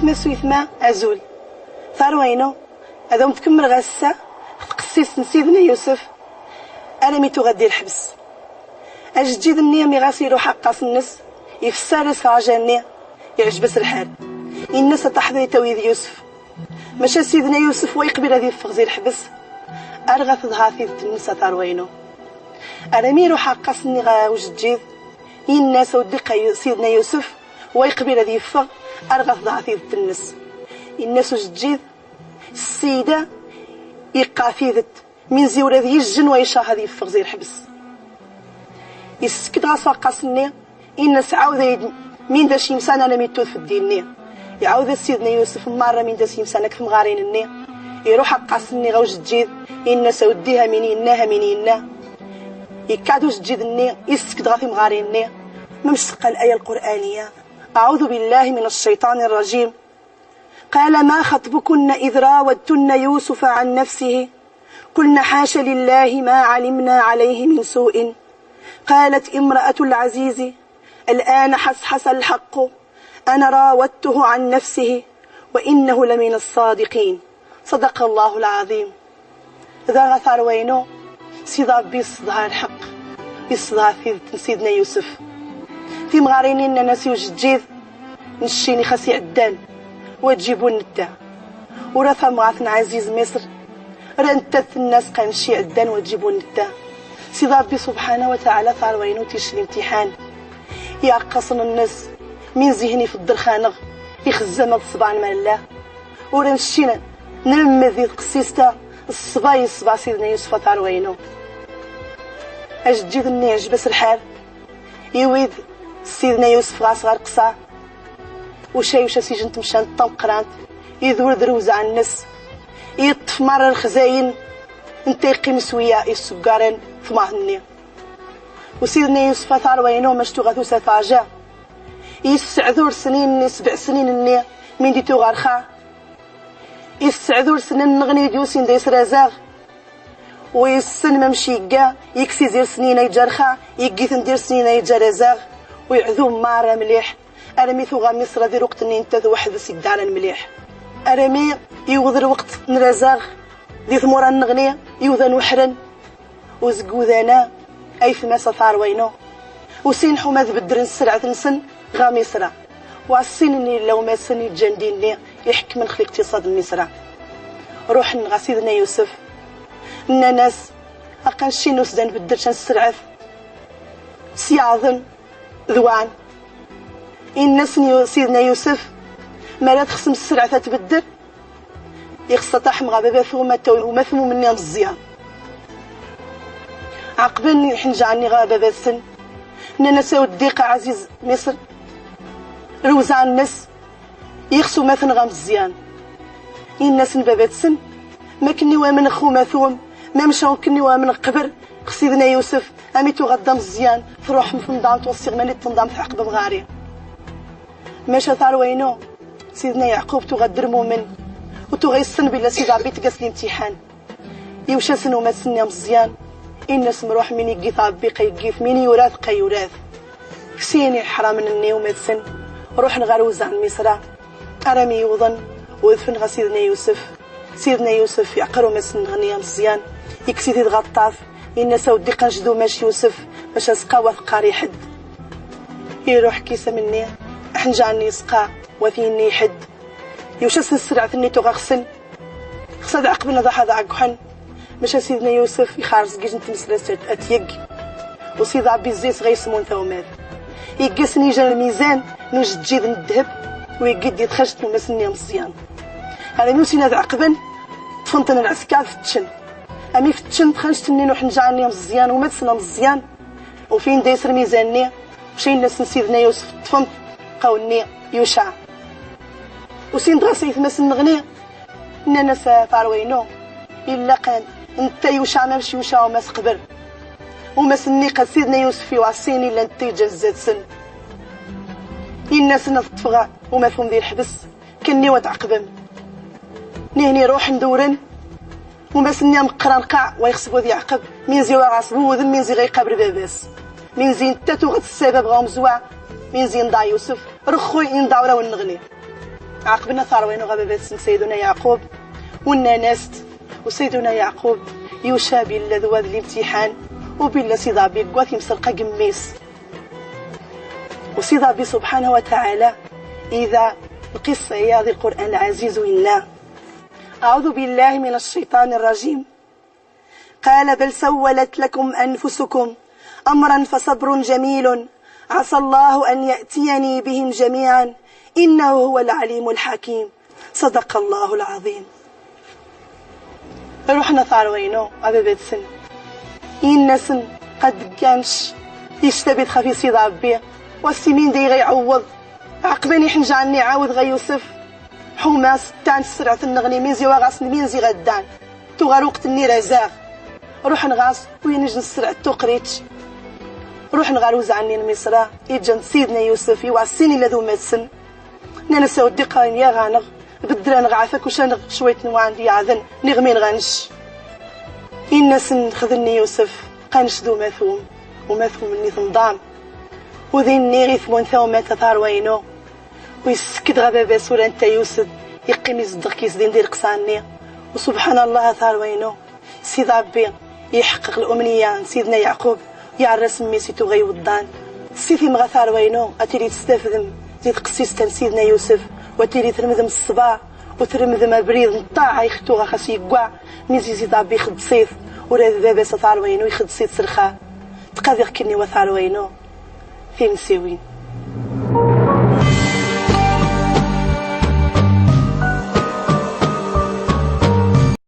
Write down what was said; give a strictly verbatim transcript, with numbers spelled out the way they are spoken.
Mass Witma, azul. Tarwa-inu, ad awen-d-kemmleɣ ass-a f tqessist n Sidna Yusef, armi tuɣa di lḥebs. Ajeǧǧid-nni, mi ɣas iruḥ aqqas-nnes, ifessar-as ɣer aja-nni, iɛjeb-as lḥal. Inna-as: a taḥḍit a wid Yusef. Maca Sidna Yusef wa iqbil ad iffeɣ zi lḥebs, ar ɣa teḍha tidet-nnes a tarwa-inu. Armi iruḥ aqqas-nni ɣer ujeǧǧid, inna-as: a weddi, qa Yu-, Sidna Yusef, wa iqbil ad iffeɣ, ar ɣa teḍha tidet-nnes. Inna-as ujeǧǧid: Ssida iqqa tidet, min zi ula d yijjen wa icareh ad iffeɣ zi lḥebs. Issefk-d ɣas waqqas-nni, inna-as: ɛawed-iyi-d min d as-imsan armi tut f ddin-nni. Iɛawed-as Sidna Yusef merra min d as-imsan akk temɣarin-nni. Iruḥ aqqas-nni ɣer ujeǧǧid, inna-as: a weddi, ha min inna, ha min inna. Ikka-d ujeǧǧid-nni, issefk-d ɣer temɣarin-nni, mamec teqqa laya lqur'aniya: أعوذ بالله من الشيطان الرجيم. قال: ما خطبكن إذ راودتن يوسف عن نفسه؟ قلن: حاش لله ما علمنا عليه من سوء. قالت امرأة العزيز: الآن حصحص الحق، أنا راودته عن نفسه وإنه لمن الصادقين. صدق الله العظيم. Daɣ a tarwa-inu, Sidi Ṛebbi isseḍhar lḥeqq, isseḍhar tidet n Sidna Yusef. Timɣarin-nni nnan-as i ujeǧǧid: necci-nni xas iɛeddan, wa ǧibun netta. Ura tamɣart n Ɛaziz Miṣr, ra nettat tenna-as qa necci iɛeddan, wa ǧibun netta. Sidi Ṛebbi subḥanahu wa taɛala, a tarwa-inu, ticc limtiḥan. Iɛeqqaṣen-nnes, min zihin ifeḍḍel xaneɣ, ixezzam ad ṣebɛen ma nella. Ur necci nlemmed di tqessist-a, ṣṣba i ṣṣba Sidna Yusef a tarwa-inu. Ajeǧǧid-nni iɛjeb-as lḥal, iwid Sidna Yusef ɣas ɣer leqṣer, uca yuca s ijjen n tmecant tameqqrant, idur d rewzeɛ-nnes, iṭṭef merra lexzayen n ta iqqim s wiya isugaren tmaḍt-nni. U Sidna Yusef a tarwa-inu, mac tuɣa tusa tɛja. Isseɛd ur snin-nni, sebɛ snin-nni, min di tuɣa rxa. Isseɛd ur snin nneɣni d yusin da israzaɣ. U issen mamec igga, ikkes-iz ir snin a iǧǧa rxa, igg-iten d ir snin a iǧǧa razaɣ. U iɛdu merra mliḥ, armi tuɣa Misra di lweqt-nni netta d weḥd-s iddaran mliḥ. Armi iwweḍ lweqt n razaɣ, di tmura nneɣni, iwdan weḥren. U zeg udan-a, aytma-s a tarwa-inu, usin ḥuma ad beddren sselɛet-nsen ɣer Misra. Wa ssinen illa umasen iǧǧan dinni iḥekmen x liqtiṣad n Misra. Ruḥen ɣer Sidna Yusef, nnan-as: aqanci-nni usdan beddel can sselɛet, syaɛḍen d wan. Inna-asen Yu-, Sidna Yusef: ma la texsem sselɛet ad tbeddel, ixṣṣa taḥem ɣer baba-twen, ma tawim umatum-nni ameẓyan. Ɛeqben iḥenǧaɛ-nni ɣer baba-tsen, nnan-as: a weddi, qa Ɛaziz Miṣr, rewzeɛ-nnes, ixṣṣ umatum-nneɣ ameẓyan. Inna-asen baba-tsen: ma kenni wamen x umatum, ma mca kenni wamen qbel x Sidna Yusef, ami tuɣa d ameẓyan, truḥem temḍam twaṣṣiɣ mani temḍam tɛeqbem ɣer-i. Maca a tarwa-inu, Sidna Yeɛqub tuɣa d rmumen, u tuɣa issen billa Sidi Ṛebbi iteg-as limtiḥan. Iwca-sen umasen-nni ameẓyan, inna-as: mruḥ, min iggit Ṛebbi qa iggit, min yurat qa yurat. Ksin iḥramen-nni umasen, ruḥen ɣer uwzeɛ n Misra, armi iwḍen, u udfen ɣer Sidna Yusef. Sidna Yusef iɛqer umasen-nneɣni ameẓyan, ikkes-it-id ɣer ṭṭaf, inna-as: a weddi, qanc d umac Yusef, maca asqa wa teqqar i ḥedd. Iruḥ kkis amenni, aḥenǧaɛ-nni isqa, wa t-yenni i ḥedd. Iwca-sen sselɛet-nni tuɣa xsen. Xs ad ɛeqben, ad aḥ-, ad ɛeggḥen. Maca Sidna Yusef ixarez deg ijj n tmesrast ad, ad t-yegg. U Sidi Ṛebbi izzi-s ɣa yesmun tawmad. Igga-sen ijj ar lmizan n ujeǧǧid n ddheb, u iggi-d di txact n umasen-nni ameẓyan. Armi usin ad ɛeqben, ṭṭfen-ten lɛesker, fetcen. Ami fetcen txact-nni n uḥenǧaɛ-nni ameẓyan, umasen ameẓyan, ufin da is lmizan-nni, uca inna-asen Sidna Yusef: ṭṭfen-t, qa wenni Yuca. Usin-d ɣas aytma-s-nneɣni, nnan-as: a tarwa-inu, illa qa netta Yuca, mamec Yuca umas qbel. Umas-nni qa Sidna Yusef iwaṣin, illa netta iǧǧan zdat-sen. Inna-asen: ad ṭṭfeɣ umatum di lḥebs, kenni wa tɛeqbem. Nihni ruḥen dewren, umas-nni ameqqran qa wa ixseb ad yeɛqeb, minzi wa ɣas bu wudem, minzi ɣa iqabel baba-s. Minzi netta tuɣa-t ssabab ɣa umezwaɛ, minzi inḍaɛ Yusef, rexxu inḍaɛ uraw-nneɣni. Ɛaqben a tarwa-inu ɣer baba-tsen Sayduna Yeɛqub, u nnan-as-d, u Sayduna Yeɛqub yuca billi d wa d limtiḥan, u billi Sidi Ṛebbi iggwa timserqa g mmi-s. U Sidi Ṛebbi subḥanahu wa taɛala ida lqissa-ya di Lqur'an Lɛaziz u inna: أعوذ بالله من الشيطان الرجيم. قال بل سولت لكم أنفسكم أمرا فصبر جميل عسى الله أن يأتيني بهم جميعا إنه هو العليم الحكيم. صدق الله العظيم. Ruḥen a tarwa-inu ɣer baba-tsen, inna-sen: Qad degganc, icta bit xef i Sidi Ṛebbi, wa s imin day ɣa iɛewweḍ. Ɛaqben iḥenǧa-nni iɛawed ɣer Yusef. Ḥuma s ddan s sserɛet-nneɣ n iminzi wa ɣas n iminzi ɣa ddan. Tuɣa lweqt-nni razaɣ. Ruḥen ɣas u inij n sserɛet tuqritt. Ruḥen ɣer wezɛa-nni n Misra, iǧǧan-d Sidna Yusef i waɛsin illa d uma-tsen. Nnan-as: a weddi, qqaren yaɣ-aneɣ, beddel-aneɣ ɛef akk uca-neɣ cwayt n waɛen d yaɛden, niɣ min ɣa nec. Inna-sen: xedni Yusef, qa nec d uma-twem. Uma-twem-nni tenḍam. U dinni i tmun tawmalt a tarwa-inu. U yessek-d ɣer baba-s ur anta Yusef, iqqim izeddeɣ-k izdin di leqsa-nni. U subḥan Allah a tarwa-inu, Sidi Ṛebbi iḥeqqeq lumniya n Sidna Yeɛqub, iɛerr-as mmi-s i tuɣa iweḍḍan. Si timɣa a tarwa-inu, a tili testafdem di tqessist-a n Sidna Yusef, u a tili tremdem ṣṣber, u tremdem abrid n ṭṭaɛa ix tuɣa xas yeggwa, mi zi Sidi Ṛebbi ixeddṣ-it, ula d baba-s a tarwa-inu ixeddṣ-it s lxer. Tqadiɣ-k-nni wa tarwa-inu, timsiwin.